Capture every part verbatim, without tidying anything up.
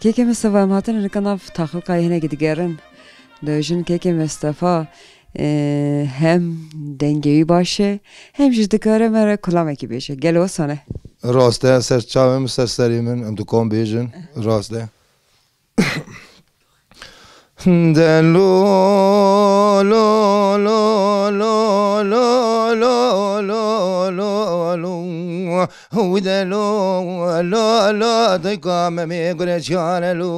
Kêkê Mistefa, em hatine nika nav taxilqayê hinekî digerin. Dibêjin kêkê Mistefa, e, hem dengê wî baş e, hem jî dikare me re kulamekî bêje. Gelo wisa ne? Rast e, ser çavê min, ser serê min, em dikan bêjin. Rast e. De lo, lo, lo, lo, lo, lo, lo, lo, lo, lo, lo, lo, lo, dayka Memê gure çiyane lo.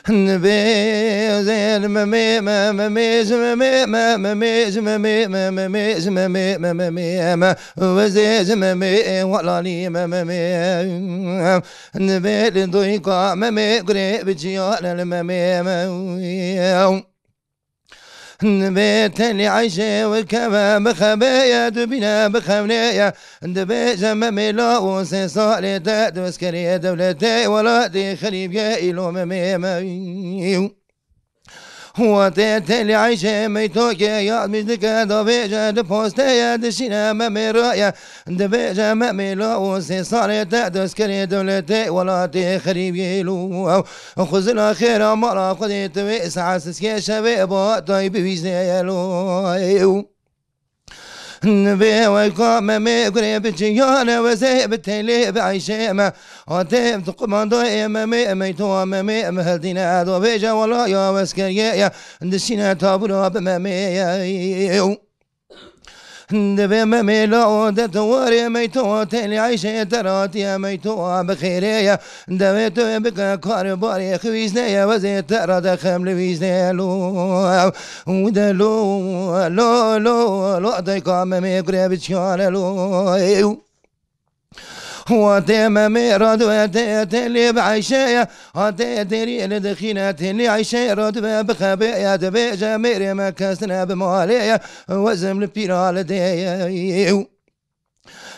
Dibêjin Memê, me, Memê, ji Memê, me, Memê, ji Memê, me, Memê, ji Memê, me, Memê, me, wezê ji Memê, welanî me, Memê. Dibê li doyka Memê gurê bi çiyane li Memê, me. Dibê tenê Eyşê wekeve bixebeye, dibîne bixewneye. Dibêje Memê lawo sê salê te dozkerê dewletê welatê xerîbiyê îlo Memê, me. Watê telî Eyşê meytokê yad min dike, davêje di posteye dişîne Memê raye. Dibêje Memê lawo sê salê te dozkerê dewletê welatê xerîbiyê lo. Xuzila xêra mala Xwedê tu wê saet siskê şevê ba tay bivîzeye lo. Nibê weka Memê gurê bi çiyane wezê bi telê bi Eyşê me. Hatê tu qumandayê Memê, meytowa Memê, em hildîne do vêje wala ya weskeriyê ye. Dişîne tabûra bi Memê ye. Dibê Memê la o de tu warê meytowa telê Eyşê te ratiye meytowa bi xêrê ye. Devê tu bike kar û barê xwîznê ye, wezê te re de xem li wîznê lo. Û de lo, lo, lo, lo, dayka Memê gure bi çiyane lo. Watê Memê radibe te, te lê bi Eyşê ye. Hatê derî li dixîne, te lê Eyşê radibe bi xebê ye. Dibêje mêrê me kes ne bi malê ye. Wezim li pîra li dê ye.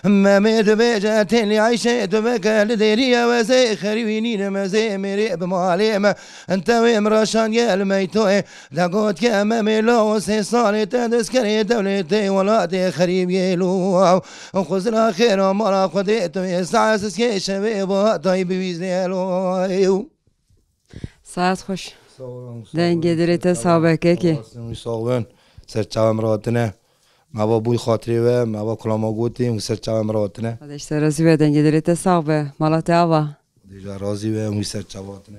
Memê dibêje, tenê Eyşê tu veke li dêrî ye, wezê xerîwî nîne mezê mêrê bi malê me. Tewê min raşandiye li meytoyê, de gotiye Memê lawo sê salê te destkerê dewletê welatê xerîbiyê lo. Xwezila xêra mala Xwedê tu yê saet siskê şevê ba tay bivîzê lo. Saet xweş. Sağ olun, sağ olun. Dengê dilê te sax be kekê. Sağ olun, sağ olun. Ser çavê min re hatine. Me va bûy xatirê we, me va kulama gotê, hûn ser çavê min re hatine. Xwedê ji te razî be, dengê dilê te sax be. Mala te ava. Xwedê ji razî be, hûn ser çava hatine.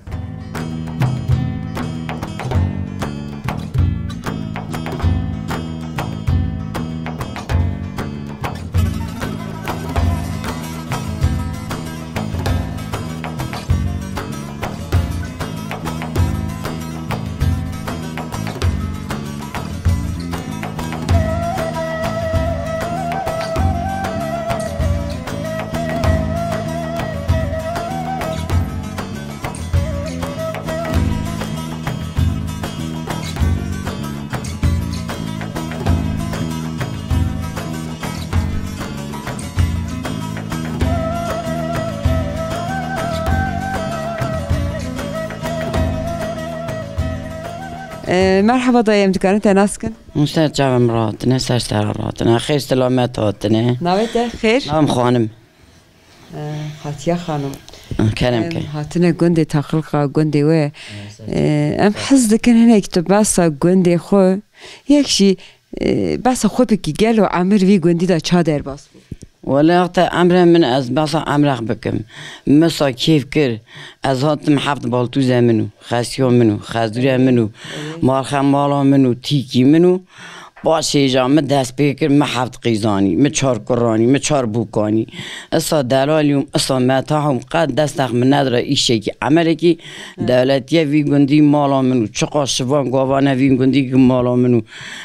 Ee, merhaba dayı, em dikarin te nas kin? Hûn ser çavê min re hatine, ser sera re hatine. Xêr selamet hatine. Navê te xêr? Navê min Xanim. Ee, Xatiye Xanim. Kerem ke. Em hatine gundê Taqilqa, gundê we. Ee, em hez dikin hinek tu behsa gundê xwe, yek jî, ee, behsa xwe bikî, gelo emir vî gundî de ça derbas bû? Wele te emre min ez behsa emrex bikim. Min sa kêf kir. Ez hatim heft baltûze min û xesiya min û xezûre min û marxe mala min û tîkî min û paşê ja min dest pê kir, min heft qîzanî, min çar kuranî, min çar bûkanî. Isa delalî û isa metah û qet destex min nedire îşekî, emelekî dewletî ye vî gundî mala min û çiqa şivan gavan e vî gundî ki mala min û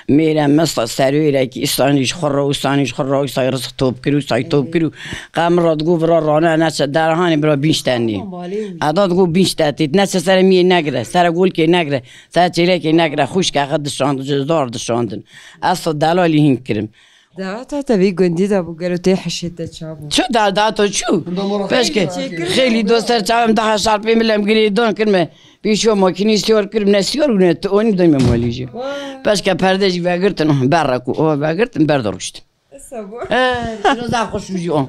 mêre min sa serwêrekî, îsanî ji xwe re, îsanî ji xwe re, îsay rizq top kir û îsay top kir û qe min re digo vira rane neçe derhanê bira bînşte nê. Eda digo bînşte têt neçe sere miyê negire, sere golkê negire, sere çêlekê negire, xwişke xwe dişand, ji zar dişandin. Ez sa delalî hîn kirim. Dewata te vî gundî de bû, gelo tê hişê te ça bû? Çu da, da to çu? Peşke xêlî doster çavem daha şarpê min lem girê don kirme. Pêşiyo makînê siyar kirim, ne siyar û ne tu onî dön me malî jî. Peşke perde jî vegirtin, berre ku o vegirtin, ber de rûştin. Esa bû. Ee, şino zaf xweş bû jî o.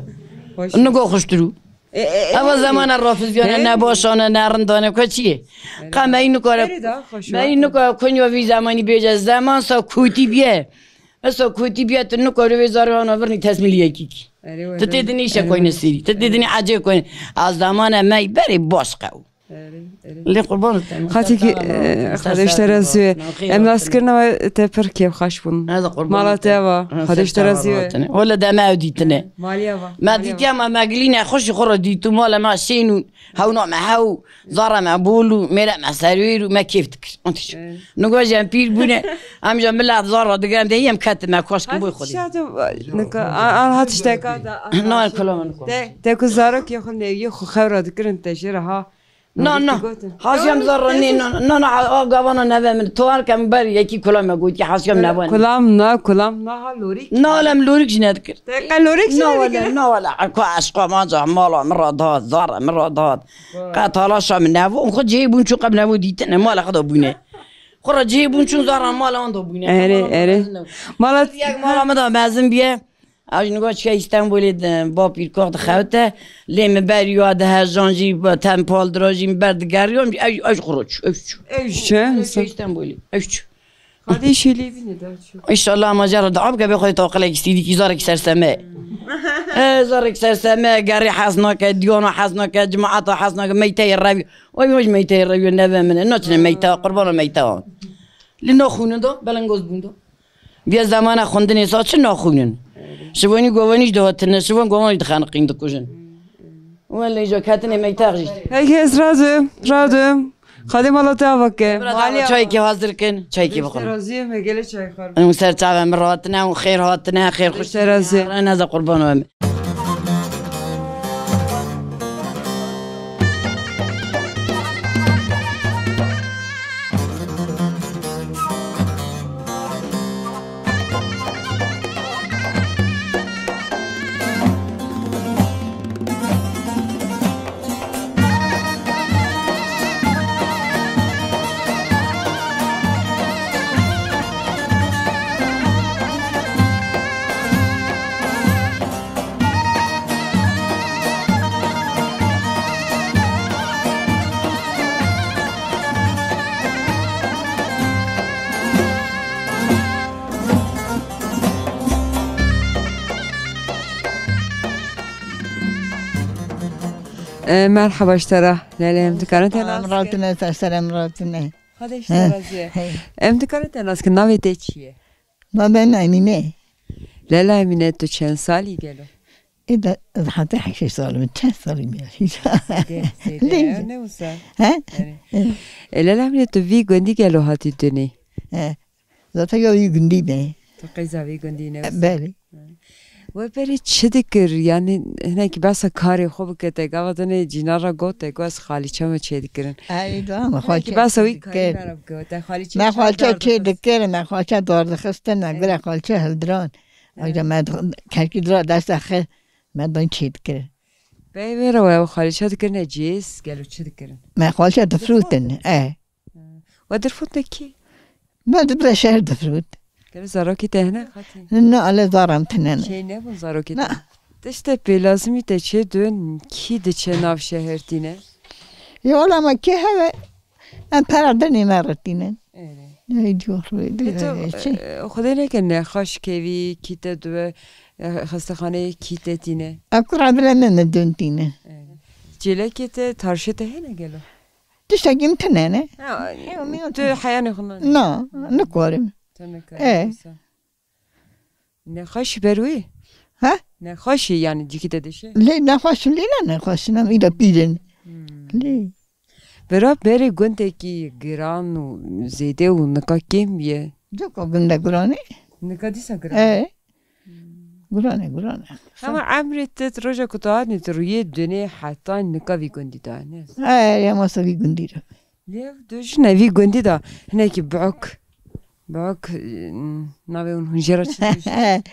Xweş. Nigo xweştir û. E, e, e, Eva e. Zemana rafizyane, e, ne başane, ne rindane, ku çi ye? Qa me yî nikare, Berê da, xweş me yî nikare kunya vî zemanî bêje, zeman sa kûtî biye. Esa kûtî biye, tu nikare vê zarê hana virnî tesmîlî yekî kî. Erê, Tu wele. Tê dinî şe Erê, koyne wele. Sêrî. Tu tê dinî ecê koyne. A zemane me yî berê baş qew. Erê, erê. Lê qurban te. Xatî ki, Ser e, sağ ol, Xwedê ji te razî be. Xêr Em hatin. Naskirina we te pir kêfxweş bûn. Ez de qurban Mala te. Te va. Ha, Xwedê ji te razî be. Wele deme ew dîtine. Maliya va. Me dîtiya me, me gilî nexweş xwe re dîtû mala me şên û hewna me hew, zara me bol û mêre me serwêr û me kêf dikir. Ontiş. Evet. Nigo jî em pîr bûne. Em jî mila zara digirin de em ketin me koş kin boy xwedî. Şato nika an hat işte ka da. Na kula min ko. Te, te ku zarok ye xwe ne ye xwe xewra dikirin te jira ha. Na, na. Hasiyam zara nê, na, na, na, a gavana neve min. Tuar kem ber yekî kula me gotiye hasiyam neve. Kulam na, kulam na ha lorik. Na, lem lorik jî nedikir. Te qe lorik jî Na, nedikir. Wele, na, wele. Ko eşqa manca mala min ra da, zara min ra da. Qe talaşa min nevo. Xwe cihê bûn çû qe min nevo dîtine. Mala xwe da bûne. Xwe ra cihê bûn çûn zara mala wan da bûne. Ere, ere. Mala Yek mala min da mezin biye. Ew jî nigo çiya Îstenbulê di ba pîrkox dixewte. Lê min ber ya di hejan jî, ba ten pal dira jî min ber digeriyan, ew, ew jî xwe çû, ew çû. Ew çû, he? Ew çû Îstenbulê, ew çû. Xwedê şêlê bîne da çû. Înşallah ma jara dua bike bê Xwedê taqilek îstîdî kî zarek serseme. E, zarek serseme, gerê hez nake, diyana hez nake, cemaata hez nake, meyteyê revî. Oy, oy, meyteyê revî neve min e, naçine meyte, qurbana meyte wan. Li naxwînin da, belengoz bûn da. Viya zemana xwendinê sa çi naxwînin? Şivanî govanî jî dihatine, şivan govanî dixeniqîn dikujin. Wele îja ketine meytex jî. Peki ez razim, razim. Xadê mala te ava ke. Maliya çayekî hazir kin, çayekî bixwin. Razî me gele çay xwar. Em ser çavê min rahatine, em xêr hatine, xêr xweş. Te razî. Neze qurban we. E, merhaba ji te re. Lele, em dikarin te nas bikin? Em ratine, ser ser em ratine. Xwedê ji te razî ye. Em dikarin te nas kin, navê te çi ye? Navê min Emîne. Lele Emîne, tu çend salî gelo? Ê de, ez heta heştê sal im, çend salî me? Zêde, zêde, ne wisa? He? E, Lele Emîne, tu vî gundî gelo hatî dunê? He. Zaten ya wî gundî me. Tu qeyza vî gundî ne wisa? Belê. We berê çi dikir? Yanî hinekî behsa karê xwe bike, te gava dinê cîna re got, te got ez xalîça me çêdikirin. Erê, da, me xalîça çêdikir. Hinekî behsa wî karîna re bike, te xalîça çêdikirin. Me xalîça çêdikirin, me xalîça dardixistin, me gure xalîça hildiran. Aja me kevkî dira dest axir me dan çêdikir. Bey vê re we xalîça dikirine cêz, gelo çi dikirin? Me xalîça difrûtin, e. We dirfût de kî? Me dibire şehr difrût. Gelo zarokî te hene xatî? Na, ale zaram tine ne. Şey nebûn zarokî te? Na. Tişte pê lazimî te çê dön, kî diçe nav şeher tîne? Ya wala me kê heve? Em pera dinê me re tînin. Erê. Ey, cor, ê, tu, ê, şey. E, Xwedê neke nexweş kevî, kî te dibe, e, xestexaneyê kî te tîne? Em kura bile me, me dön tîne. Erê. Cêlekê te, tarşê te hene gelo? Tiştekî min tine ne. Ha, Ew, min tu tine. Heyanê xwe nanî? Na, nikarim. Tu nikarî E. wisa. Nexweşî ber wê? Ha? Nexweşî, yanî cîkî te dişe? Lê nexweş lê ne nexweş, ne îda pîr in. Hmm. Lê. Bira berê gundekî giran û zêde û nika kêm ye. Coka gundek giran e. Nika dîsa giran e. E. Hmm. Giran e, giran e. Hema emrê te, roja ku tu hatî tu rûyê dunê heta nika vî gundî de ne? E, ya masa vî gundî de. Lê ev du jin e vî gundî de hinekî biok, biok, e, navê hûn, hûn jê re çi dibêjin?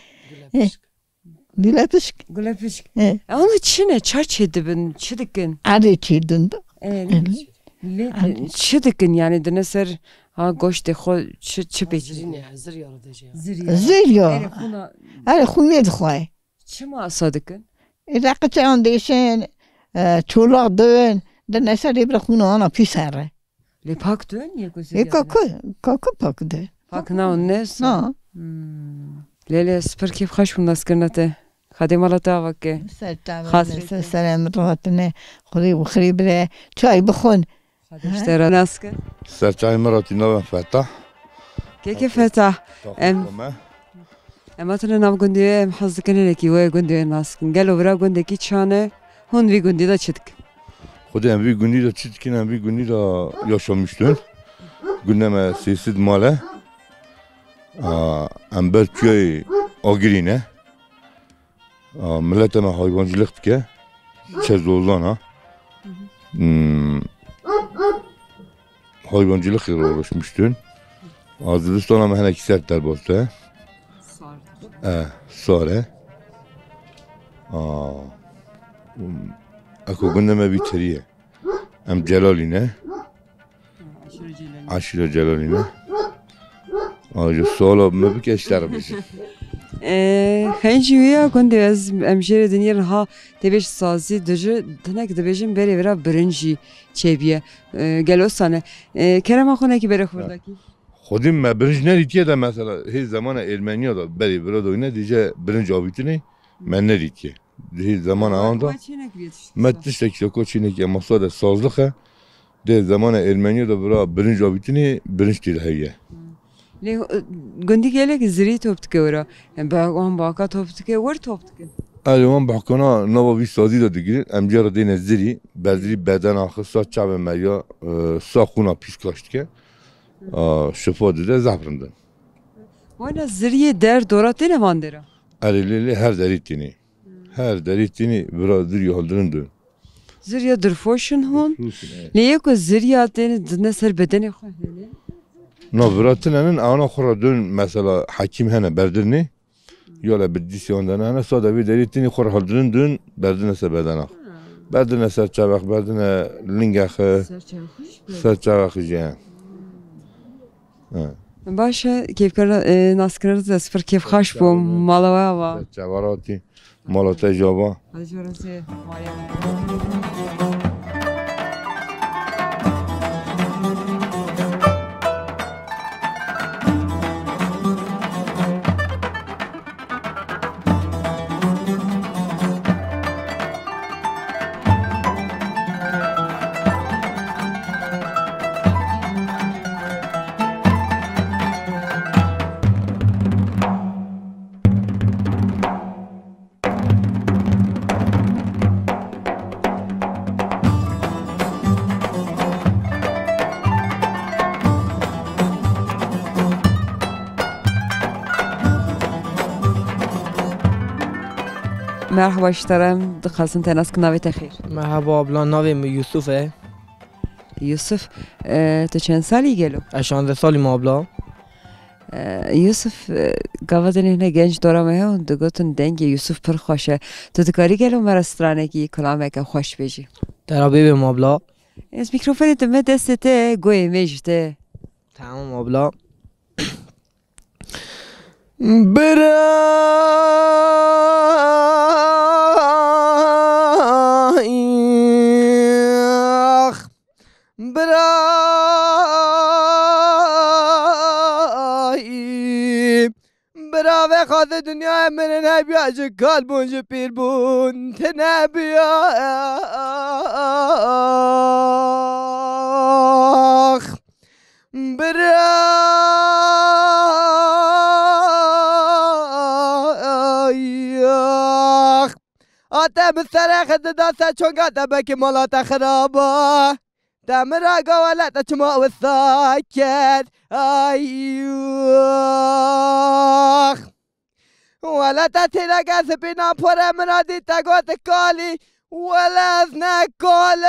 Gule pişk. Gule pişk. He. Ew çi ne? Ça çêdibin? Çi dikin? Erê çêdin de. E, Erê. Lê, e, çi dikin? Yanî dine ser ha goştê xwe çi, çi pêk? Zirî ne, zirya re dêje. Zirya. Zirya. Erê, xûna. Erê, xûnê dixwe. Çima esa dikin? Ê, reqeçeyan dêşin, e, çolak dön, di neserê bira xûna ana pîs here. Lê pak dön yê ku Ê zirya kaka, dine? Kaka pak de. Pak na ne sa? Na. Hmm. Lê lê ez pir kêf xweş bûm naskirina te. Xwedê mala te ava ke. Ser çavê Xas me, ser serê min rahatine. Xwedê bi xirê bire. Çay bixwin. Xwedê ji te re nas ke. Ser çavê min ratî navê Fetah. Keke Fetah. Em, Kome. Em hatine nav gundê, em hez dikin hinekî wê gundê nas kin. Gelo bira gundekî çane, hûn vî gundî de çi dikin? Xwedê em vî gundî de çi dikin, em vî gundî de yaşamıştın. Gundê me sêsid mal e. A, em ber çiyayê Agirî ne. A, milete me hayvancılık dike. Çe zozana. Hmm. Hayvancılıkla uğraşmıştın. A, zivistana me hinekî ser derbas de. Sar. E, sar e. A, eko gundê me vî tirî ye. Em Celalî ne. Aşîra Celalî. Aşîra Celalî ne. Ajo sala me bike ji te re bêjim. Ee, xencî wî ya gundê ez, em jê re dinêrin ha tê bêj sazî, diji, hinek dibêjin berê vira birinc jî çêbîye. Ee, gelo sane. Ee, kerema xwe nekî berê xwe dakî. Xwedî me birinc nedîtiye de mesela hê zemana Ermeniya de berê vira doyne dîje birinc avîtinê me nedîtiye. Di hê zemana an de Çênek bîye tişt me saz. Tiştekî şoko çênekî ema sade sazlix e. Dê zemana Ermeniya de bira birinc avîtinê, birinc tê de heye. Lê, e, gundî gelek zirî top dike wira. Yani, ba-, wan baka top dike, wir top dike. Erê wan bahkana nava vî sazî de digirin. Em cara dêne zirî, bezirî beden axir, sa çavê me ya, e, sa xûna pîs kaş dike. A, şifa dide, zehf rind in. Wayna ziriyê der dora têne van dera? Erê lê lê her derî tînî. Her derî tînî, bira zirî hildirin dun. Zirya dirfoşin hûn. Dirfoşin, evet. Lê yê ku zirya tên didine ser bedenê xwe hene? Na vira tinenin, ana xwe re dön, mesela hekîm hene berdirinê. Ya le bi dîsê wan de ne hene, sade vê derî tînî xwe re hildirin dön, berdine ser bedena xwe. Ha. Berdine ser çavex, berdine linge xwe. Ser çavex jî? Ser çavex jî, he. He. Baş e, kêfkirina, e, naskirina te, ez pir kêfxweş bûm. Mala we ava. Çaveratî, mala te jî ava. Hadi ji we re zê, Meryem. Merhaba ji te re, em dixwazin te nas kin, navê te xêr? Merhaba abla, navê min Yusuf e. Yusuf, e, tu çend salî gelo? Ez şazdeh salî me abla. E, Yusuf, e, gava dinê hine genc dora me heye û digotin dengê Yusuf pir xweş e. Tu dikarî gelo me re stranekî, kilameke xweş bêjî? Te re bêbêm abla. Ez mîkrofonê dime destê te, goyê me ji te. Tamam abla. Bira, bira, bira vexwaze dinyayê min nebiya, ji kal bûn, ji pîr bûn, tine biya. Bira, ax. A te min serê xwe dida ser çonga te, belkî mala te xirab a. Te min re ga wele te çima wisa kir? Ay, ax. Wele te têreke spîna porê min a dî, te got kalî, wele ez ne kal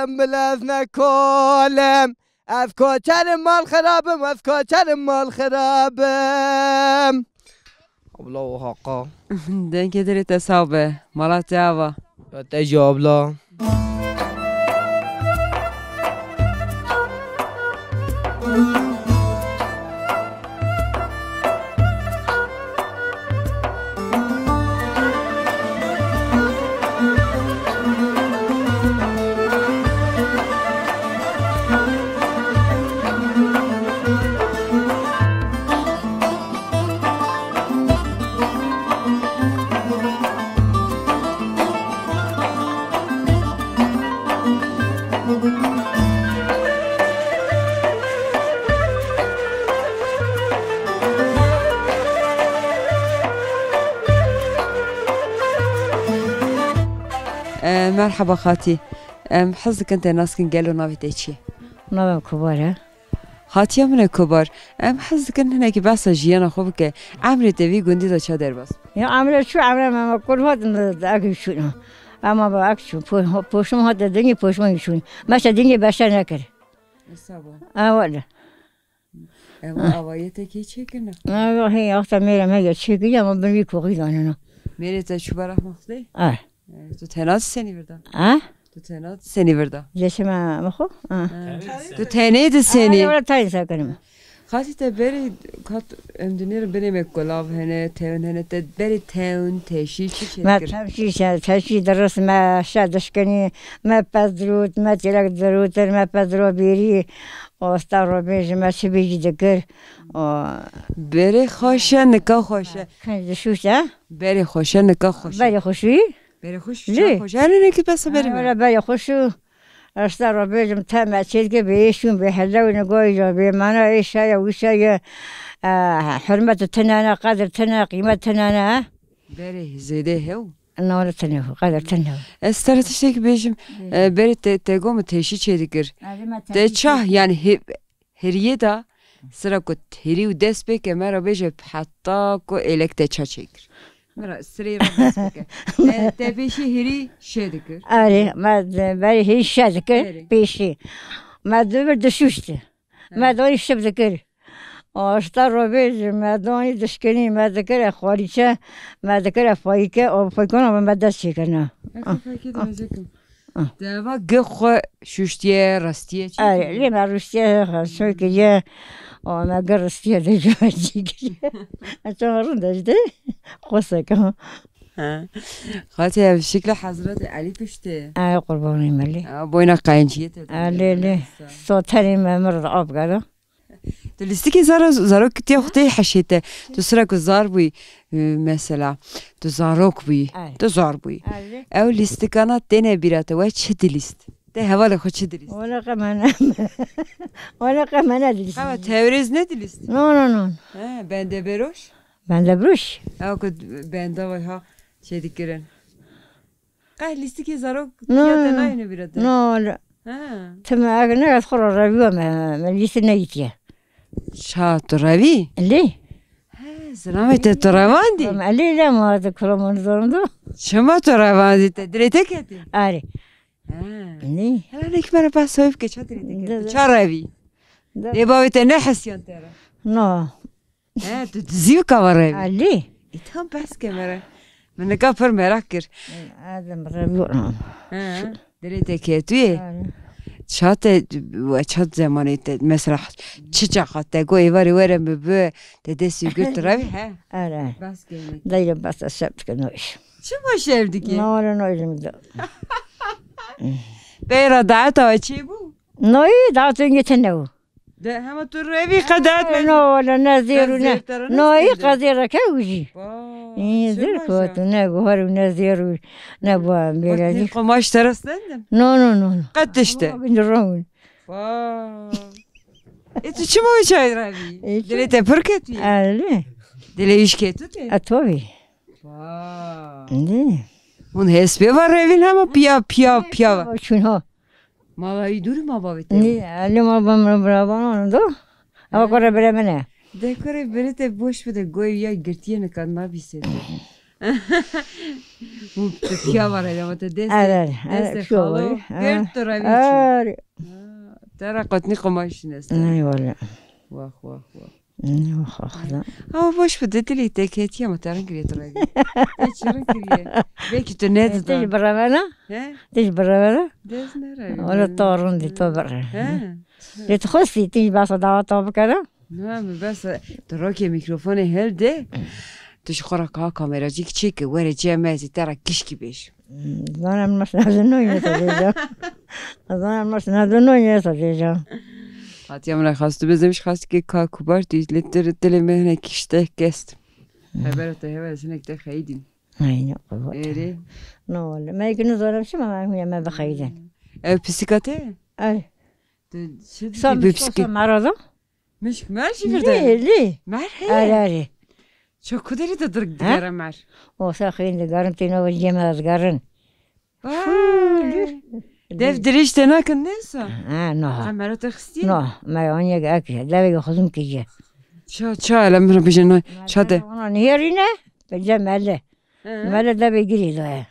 im, wele ez ne kal im. Ez koçer im, mal xirab im, ez koçer im, mal xirab im. Abla û haqa. Dengê dilê te sax be, mala te ava. Ya te jî abla. E, merheba xatî. Em hez dikin te nas kin, gelo navê te çi ye? Navê min Kobar e. Xatiya min e Kobar. Em hez dikin hinekî behsa jiyana xwe bike. Emrê te vî gundî de ça derbas? Ya emre çû, emre me, me kul hat, me ek çûn. Ama ba ek çûn. Po-, poşum hat de dingî poşum çûn. Meşe dingî beşe nekir. Sabo. Ha, wele. Ev avayê te kê çêkirine? Ev hey, axta mêra me ya çêkiriye ama bin wî koxî danena. Mêrê te çû bera Mexlê? Ay. E, tu tena di senî virda? Ha? Tu tena di senî virda? Leşe me, me xo? Ha. Ha. Tu tenê di senî? Ay, wala tenê sekinim. Xatî te berê kat em dinêrin binê me kulav hene, tewn hene, te berê tewn, teşî çi çêkir? Me teşî, teşî diris, me şe dişkinî, me pez dirût, me çêlek dirûtir, me pez dirû bêrî. Osta robê ji me çi bêjî dikir. O Berê xweş e, nika xweş e. Kin dişûş e? Berê xweş e, nika xweş e. Berê xweşî? Berê xweş, lê. Çawa xweş e? Her hinekî bes e berê me. Wala berê xweş û. Esta robê ji me te me çêdike bê êş û bê helew ne goy jo bê mana êşa ye wîşa ye. E, hurmet û tinane, qedir tine, qîmet tinane, he? Berê zêde hew? Nore tine, qedir tine. Ez te re tiştekî bêjim. Bêjim. E, berê te, te got min teşî çêdikir. Te çah, yani he-, heriyê de sira ku herî û dest pê ke me re bêje heta ku êlek te ça çêkir. Me re sirê re dest pê ke. Te, te pêşî herî şê dikir. Erê, me de-, berê herî şe dikir, Erê. Pêşî. Me dibir dişuşti. Me donî şib dikir. Asta robê ji me donî dişkinî me dikire xwarîçe, me dikire fayike, o faykona me dest çêkirine. Eke faykê de mezekim. Ah. Te va gi xwe şuştiye, rastiye çi? Ay, lê me ruştiye, xwe kiriye, o me gi ristiye de ji me çêkiriye. Çawa rind e ji de? Xwesek. Ha. Xatê ev şikla Hezretê Elî piştê. Ay, qurbanê me lê. Ha, boyna qaynciyê te. Ha, lê, lê. So tenê me mir de av gada. Tu lîstikê zara-, zaroktiya xwe tê heşê te. Tu sira ku zar bûyî, e, mesela, tu zarok bûyî. Ay. Tu zar bûyî. Ay. Ew lîstikana têne bîra te, we çi dilîst? Te hevalê xwe çi dilîst? Wala qe me ne-, wala qe me nedilîst. Qe me tewrêz nedilîst? No, no, no. He, bende beroş? Bende beroş? Ew ku benda ve ha şey dikirin. Qeh lîstikê zarok No, tiya te no. Nayêne bîra te? No, no. Ha. Ti me ag ne ez xwe re reviya me, me lîstik neyîtiye. Ça tu revî? Lê. He, zilamê te tu revandî? Em elê le ma de kulamanî zorunda. Çima tu revandî te? Dilê te ketî? Arê. He. Nê? Hela nek me re behsa wê bike, ça dilê te ketî? De, de. Ça revî? De. Dê bavê te nehesiyan te re? No. He, tu dizî wika ve revî? Alî. Î tam behs ke me re. Min nika pir merak kir. Adam revî. He, dilê te ketûyê. Alî. Ça te, we ça zemanê te, mesela, çi çaxa te got êvarê were min bi, te destî girt revî, he? Ara. Behs ke me. Dayı basa şep dikin o iş. Çima şev dikî? Ne olur ne olur. Beyra daeta çê bû? Noyî, daetê tune bû. De, hema tu revî qedet me. No, wala ne zêr û ne. Noyî qezê reke û jî. Î, zêr ku tu ne guhar û ne zêr û ne bu bêlacî. Qenet qomaş te re stendin? No, no, no, no. Qet tişte. Rong. Ê, tu çima wê çay revî? Ê, dilê te pir ketûye. Elê. Dilê wî jî ketû te? E, tabii. Vay. Hûn hespê ve revîn hema piya, piya, piya ve. Çûn ha. Mala wî dûr ma bavê te? Nî, elê ma ba min biravan do. Ewa kore bire min e. De kore bire te boş bide, goy ya girtiye nika nabîse. Hûn tu piya ve revî, ama te dest, dest xalo girt tu revî çû. Te re qetnî qumaş neste. Ney wala. Wah, wah, wah. Wah, wah, wah. Ama boş bide, dilê te ketiye ama te rin kiriye tu revî. Te çi rin kiriye? Belkî tu nedida. Te jî birevena? He? Te jî birevena? Dez nerevî. Wala to rindî, to birevena. He. Lê tu xwestî, te jî behsa daweta bikere? Na, min behsa, tu rokê mîkrofonê hilde. Tu ji xwe re ka kameracîk çêke, were cem ez ê te re kişkî bêjim. Zana min şina de noyne sadece. Zana min şina de noyne sadece. Hatiya min xwest tu bezem ji xwest ke ka kubar tu lê tu dilê min hinek işte kest. Hebera te hebera hinek te xeyidin. Aynen. Êrê. No, wala. Me yekî nizanim çima me hûne me bixeyidin. Ev pisîka te? Ay. Tu çi dikî bi pisîka? Mara da? Mişk mer jî vir de? Lê, lê. Mer heye? Erê, erê. Çok kuderî de dirk digere mer. O sa xeyîn digerin, têna ve cem ez gerin. Vay. Dev dirêj te nakin ne sa? Ha, no. Ha, mero te xistî? No, me aniyek ek, devê xuzum kiriye. Ça, ça, ele min re bêje, no. Ça de? Ana nêrîne, bêje mele. Hı. Mele devê girê daye.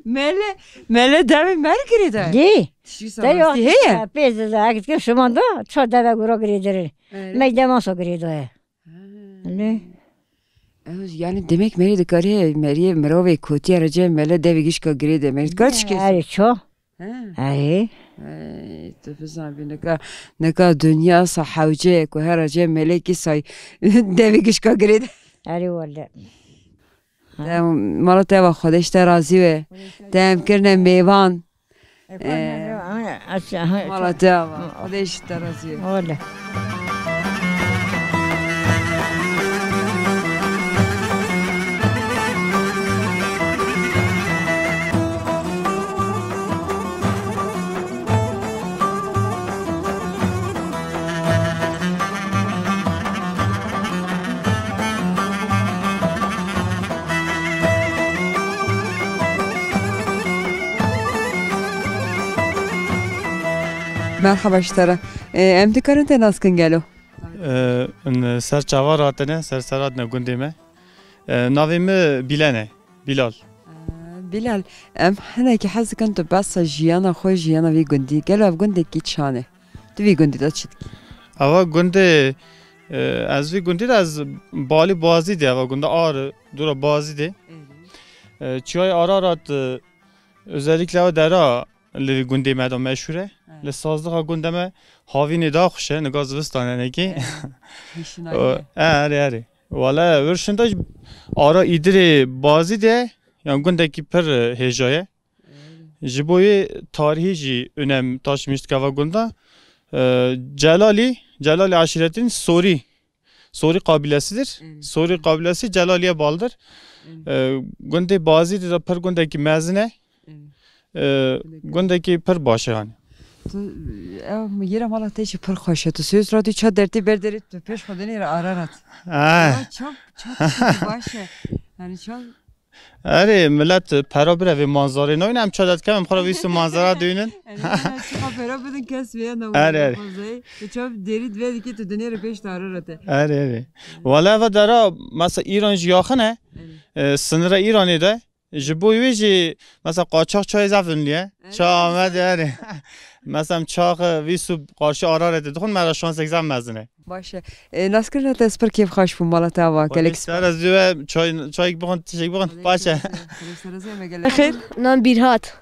Mele, mele devê mer girê daye. Dê. Tiştî Te ya, rastî heye? Pê de, ek dikim şima da, ça deve gura girê dere. Evet. Me dema sa girê daye. Ha. Ne? Ew, yani demek merî dikarê, meriyê mirovê kotiye rece mele devê gişka girê de. Merî dikar çi kes? Erê, ça. Ha. Erê. Ey, tu bizanbî nika, nika dinya sa hewce ku her rece melekî say devê gişka girê de. Erê wele. Te mala te va Xwedê ji te razî be. Te em kirine mêvan. Ee, mala te ava. Xwedê ji te razî be. Wele. Merhaba ji te re. Ee, em dikarin te nas kin gelo? Ee, em ser çava hatine, ser ser hatine gundê me. Ee, navê min Bîlen e. Bilal. Ee, Bilal, em hinekî hez dikin tu behsa jiyana xwe, jiyana vî gundî. Gelo ev gundekî çan e? Tu vî gundî de çi dikî? Ava gundê, e, ez vî gundî de ez balî Bazî de, ava gunda Ar, dûra Bazî de. Êdî. E, çiyayê Ararat, e, özellikle ew dera li vî gundê me de meşhûr e. Evet. Li sazlixa gundê me havînê da xweş e, niga zivistan e nekî. Evet. Hişina O, ye. e, erê, erê. Wala, wir şinda ji ara Îdirê Bazî de, yan gundekî pir, e, hêja ye. Ji bo yê tarihî jî önem taşımış dike va gunda. E, Celalî, Celalî aşîretîn Sorî. Sorî qabilesidir. Evet. Sorî qabilesi Celaliye baldır. Evet. E, gundê Bazî de pir gundekî mezin e. Evet. E, gundekî pir baş e yani. Tu, ev yê re mala te jî pir xweş e. Tu Söz Radyo ça dertê ber derê tu pêş xwe dinê re Ararat. Ha. Ya çok, çok, çok baş e. Yani çok Erê, millet pera bire vê manzarê nayne, em çadet kem, em xwe re vîst manzara duynin. Erê, çiqa pera bidin kes vê ne Erê, erê. Manzarayê. Tu çav derî divê dikî tu dinê re pêş dare re te. Erê, erê. Wala eva dera, mesela Îran jî yaxin e. Erê. E, sinira Îranê de. Ji bo wê jî, mesela qaçax çayê zaf ünlü ye. Erê. Ça Amedê, erê. Mesela em çax, e, vîst û qarşî Araretê dixwin, me re şansek zaf mezin e. Baş e. E, naskirina te ez pir kêfxweş bûm, mala te ava, gelek spas. Xwedê ji te re razî be, çay, çayek bixwin, tiştek bixwin, baş e. Xêr? Nan Bîrhat.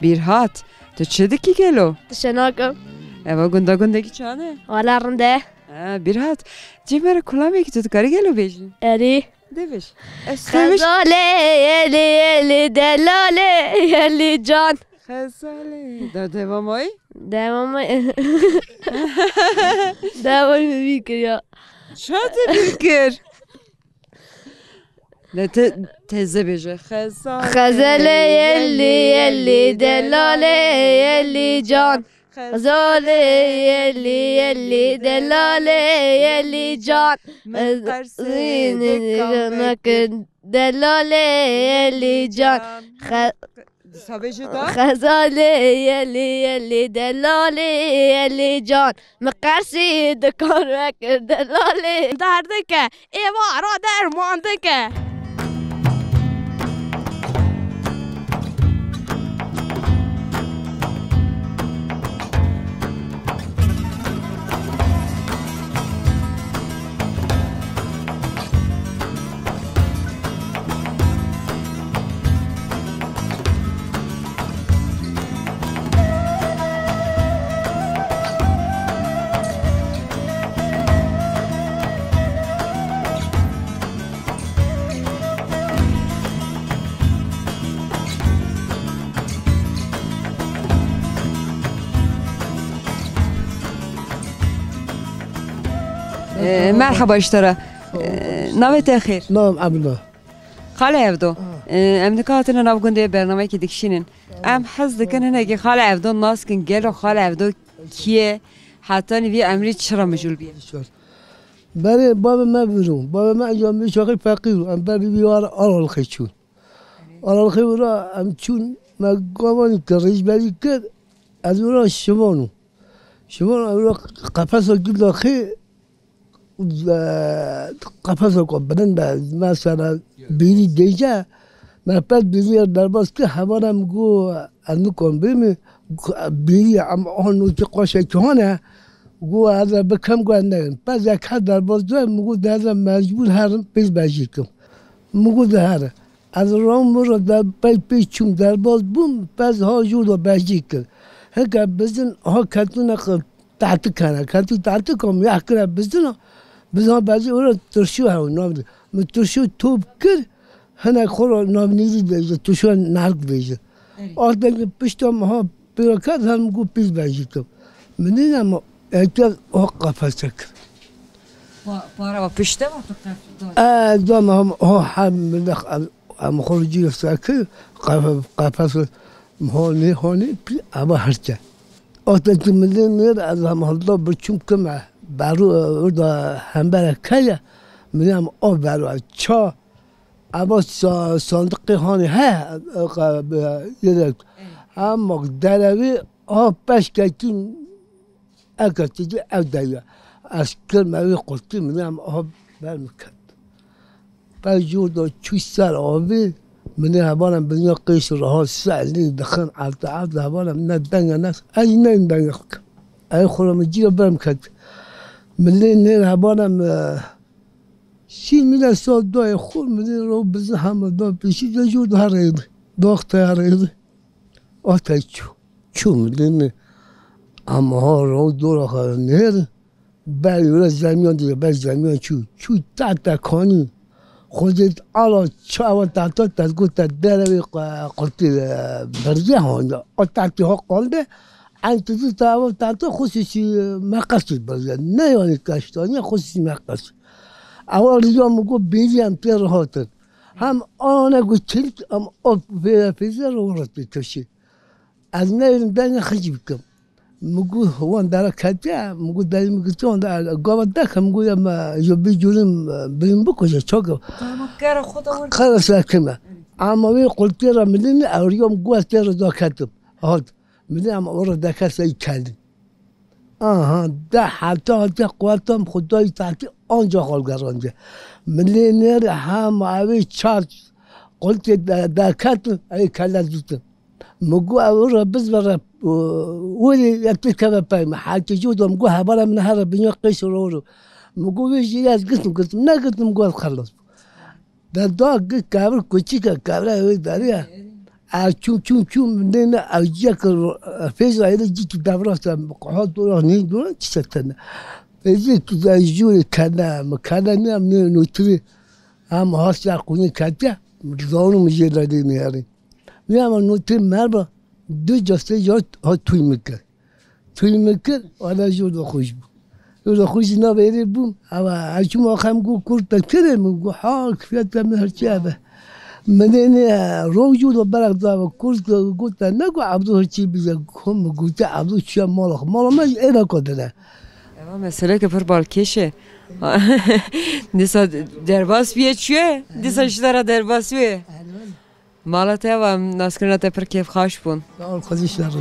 Bîrhat, tu çi dikî gelo? Tişt nakim. Eva gunda gundekî çan e? Wala rind e. Ha, Bîrhat, cê me re kulamekî tu dikarî gelo bêjî? Erê. De bêj. Ez tebêj. Xezalê, elî, elî, delalê, elî can. Xezalê. Da devam ay? Devam ay. Devam ay min bîr kir ya. Ça te bîr kir? Ne te, teze bêje. Xezalê, Xezalê, elî, elî, delalê, elî can. Xezalê, elî, elî, delalê, elî can. Min qersî dikan mekir. Delalê Elî can. Xe-, Disa bêje da? Xezalê Elî, Elî delalê Elî can. Min qersî dikan vekir delalê. Derdike, êvara derman dike. Ee, merhaba ji te re. Ee, navê te xêr? Navê min Evdo. Xalê Evdo. Ha. Ee, em nika hatine nav gundê bernameyekî dikişînin. Em hez dikin hinekî Xalê Evdo nas kin. Gelo Xalê Evdo kî ye? Hetanî vî emrî çi re mijûl bîye? Berê bavê me viro. Bavê me ya min çaxî feqîr û em ber vî ara, ara li xê çûn. Ara li xê wira em çûn, me gavanî kir, rêzberî kir, ez wira şivan û. Şivan ewro qefesa gil daxê, e, qefesa ku bilind e, mesela bîrî dêje, me pez bîrî derbas kir, hevala min got, ez nikom bê min, bîrî em a nûkî qaşekî hane, got, ez ê bikim, got, ez neyim. Pez ek her derbas dibe, min got, ez ê mecbûr herim, pêz bejî kim. Min got, de here. Ez ram min re de pey pey çûm, derbas bûm, pez ha jû de bejî kir. Heke bizin ha ketûne qe-, tahtik hene. Ketû tahtik am yah kire bizin, bizin ha bejî ora turşu hew nav de. Min turşu top kir, hinek xwe re navnîrî dibêje, turşu nerg dibêje. Erê. Ate ki pişta min ha pêra ket, her min got pîs bejî kim. Min nîne ma eke ha qefese kir. Pa-, para wa pişte wa tu qef-, da. E, dam hem, ha, hem min de em xwe cî sekir, qef-, qefes honî, honî, pî, eva hirçe. Ate ki min nêr, ez hem hilda biçûm kime, beru, orada hembere keye, min hem o beru, ça, eva sa-, sandiqê hanî he, e, e, yedek. Hem derevî, ha, peşkekî Eke tu dî ev dewiya. Ez kirme wî qultî, min ê em av ber min ket. Pey jûr do çû ser avî, min ê hevalan bi nîya qêş re ha se elî dixin, evde, evde hevalan ne denge ne, ez jî neyim denge xwe kim. Ey xwe re min cî re ber min ket. Min lê nêr hevalan, e, şî min e sal doyê xwe, min ê ro bizin hema do pêşî de jûr do herêdi. Doxte herêdi. Ate çû. Çû min dî min. Em ha ro dora xwe nêr. Ber yore zemiyan diye, ber zemiyan çû. Çû tahta kanî. Xwedê ala çawa tahta te gote derevê qe-, qurtî, e, berze handa. O tahtî ha qalde. En tu dî tawa tahta xusûsî, e, meqesî berze. Ne yanî kaştaniye xusûsî meqesî. Ewa riya min got bêrî em tê re hatin. Hem ane got çelik, em o pê-, pêze re wan re tê keşî. Ez neyrim dengê xwe jî bikim. Min got, wan dera ketiye, min got, dayê min girtiye, wan de, gava deke, min got, ya me, yo bî cûrî, e, birî min bikuje, çak. Tamam, kara xwe de were. Kara sekime. Ama wê qultê re min lê ne, ewriya min got, ez tê re daketim. Hat, min lê ama ora deke sey kelî. Aha, de heta hatiye quweta min Xwedayî tahtî anca xwe gerandî. Min lê nêr hema ewê çar qultê de-, daketin, ey kele dîtin. Min got, ew re bizvere, werê, ya tu keve pey min. Heke jû de min got, hevala min here binya qêş ro ro. Min got, wê jî ez girtim, girtim, negirtim, got, xelas bû. De da gi kevir kuçik e, kevre wê derî ye. Ez çûm, çûm, çûm, min dê ne, ew ciyek ro-, fêza êrê cî tu devra se, ha dora, nî dora, çi se tene. Fêzê tu de jûrê kene, min kene ne, em nê nûtirî. Em ha ser qûnê ketiye, min zanû min jê de dê nêrî. Vê ama nûtê merva du castê ya ha tûy min kir. Tûy min kir, wala jû de xweş bû. Jû de xweş jî navê êrê bûm. Ewa, her çûm axem got kurt te kirê min, got ha, kifiyet te min her çi ebe. Min ê nê, roj jû de berek dava kurt, got te ne got Abdû her çi bize, kom min gote Abdû çiya mala xwe. Mala me jî êra ko dine. Eva meseleke pir balkêş e. Dîsa derbas bûye çûye, dîsa ji te re derbas bûye. Mala te ava, em naskirina te pir kêfxweş bûn. Sağ ol, Xwedî ji te razî.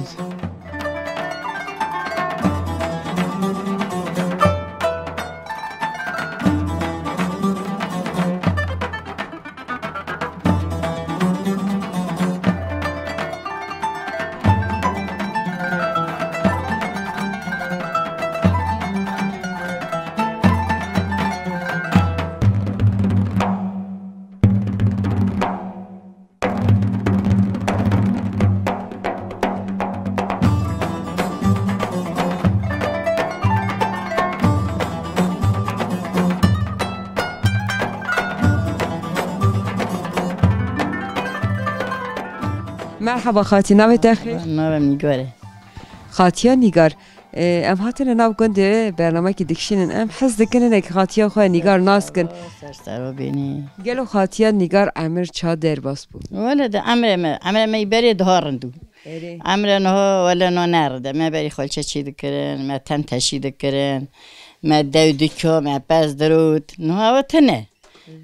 Merhaba xatî, navê te xêr? Navê min Nîgar e. Xatiya Nîgar, e, em hatine nav gundê bernamekî dikişînin. Em hez dikin hinek xatiya xwe Nîgar nas kin. Ser ser o bênî. Gelo xatiya Nîgar emir ça derbas bû? Wele de emrê me, emrê me yî berê daha rind bû. Erê. Emre niha wele no neride. Me berî xalçe çî dikirin, me tente çî dikirin, me dew dikyo, me pez dirût. Niha ew tine.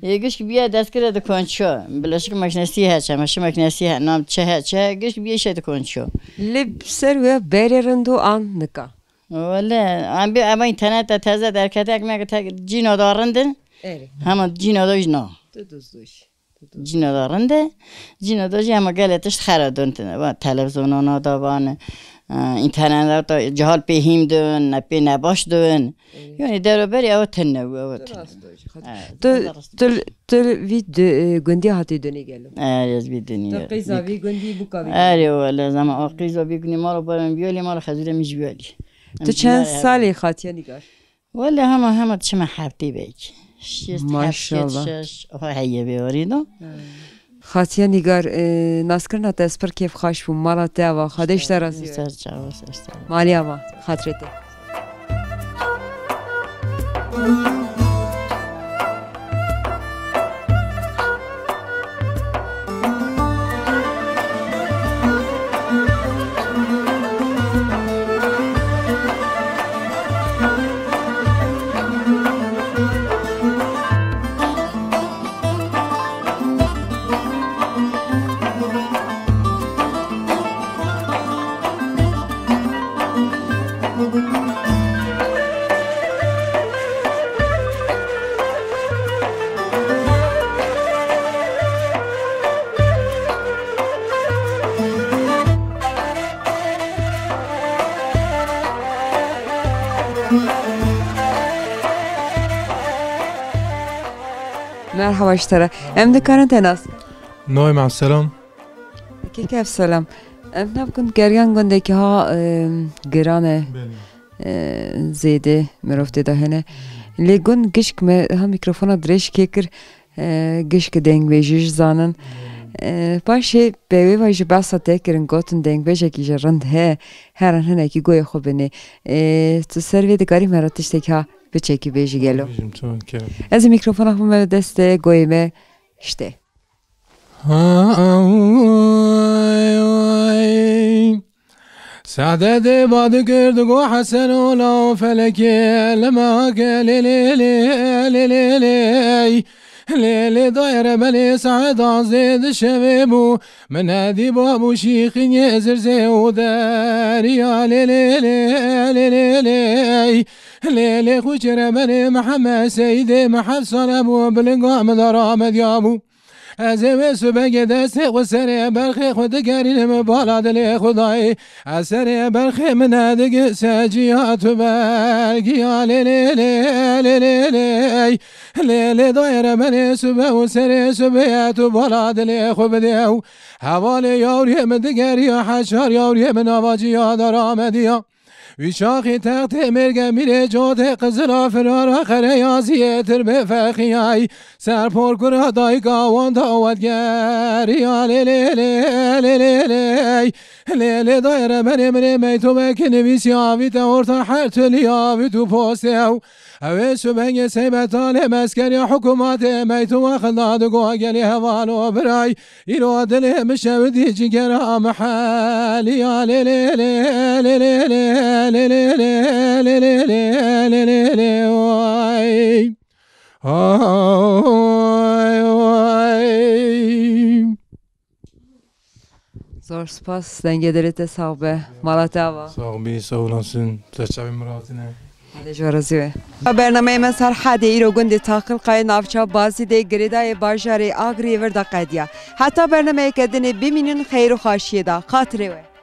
Ê gişk biye dest kire di konço. Bileşik makinesî he, çamaşir makinesî he, nam çi he, çi he, gişk biye şey di konço. Li ser we berê rind û an nika? Wele, em bi ema interneta teze derkete, ekmek tek cîno da rind in. Erê. Hema cîno da jî na. Tu duz doj. Cîno da rind e. Cîno da jî hema gelê tişt xera dun tine. Va televizyonana da van, e, interneta da cihal pê hîm dun, ne pê ne baş dun. Erê. Yani deroberî ew tine, ew tine. Rast doj. Evet, Tu, Allah razı tu, olsun. Tu vî du-, e, gundî hatî dunê gelo. Erê, ez vî dunî. Tu qîza vî gundî bûka vî. Erê, wele, zama o qîza vî gundî mala baran viyolî, mala xezûre min jî viyolî. Tu çend salî Xatiye Nîgar? Wele hema hema çime heftê belkî. Şêst, heft, şêst, Maşallah. Şeş, o heye vê orî do. Xatiye Nîgar, e, naskirina te ez pir kêfxweş bûm. Mala te ava, Xwedê ji te razî be. Ser çava, ser çava. Malê ava, xatirê te. Merhaba ji te re. Em dikarin te nas bikin? Navê me Selam. Kek ev selam. Em nabikin geriyan gundekî ha, e, giran e. Belê. E, zêde mirov tê de hene. Lê gund gişk me ha mikrofona dirêj kê kir. E, gişk dengbêjî ji zanin. E, paşê pê wê ve ji behsa te kirin, gotin dengbêjekî ji rind he, herin hinekî goyê xwe binê. E, tu ser vê dikarî me re tiştekî ha biçekî bêjî gelo? Bêjim, tamam, kerem. Ez ê mikrofona xwe me dest te, goyê me işte. Ay, ay. Sade de bad kir digo Hesen ola felekê lemake lê, lê, lê, lê, lê, lê. Lê, lê, dayere belê saet danzdê di şevê bû. Min hedî babû şîxînê zirzê û deriya lê, lê, lê, lê, lê, lê. Lê, lê, xûçê re belê Mihemed Seydê Mihemed sale bû, bilinga min de ramediya bû. Ez ê wê subegê destê xwe serê berxê xwe digerînim bala dilê Xwedayê. Ez serê berxê min e digise ciya tu belgiya lê lê lê lê lê lê. Lê lê dayê re berê sube û serê subê tu bala dilê xwe bidê û hevalê yawriyê min digeriya heşar yawriyê min ava ciya de ramediya. Wî çaxî textê mêrge mîrê cotê qizila firara xereyaziyê tirbê fexiyay. Ser porkura dayika wan da wet geriya lê lê lê lê lê lê. Lê lê dayê re berê mirê meytobekî nivîsiya vî te orta her tiliya vî tu postew. Ew ê subengê seybetalê meskeriya hikûmatê meytoba xinda digo gelê hevalo biray. Îro dilê min şewitî cigera min heliya lê lê lê lê lê lê lê lê lê lê lê lê lê lê lê lê lê oy. Oy, oy. Zor spas, dengê dilê te sax be. Mala te ava. Sax bî, sağ olasın. Te çavê min ratine. Hadi ji we razî be. Bernameyê me ser hedê îro gundê Taqilqayê navça Bazî de girêdayê bajarê Agiriyê vir de qediya. Heta bernameyeke dinê bimînin xeyr û xaşiyê de. Xatirê we.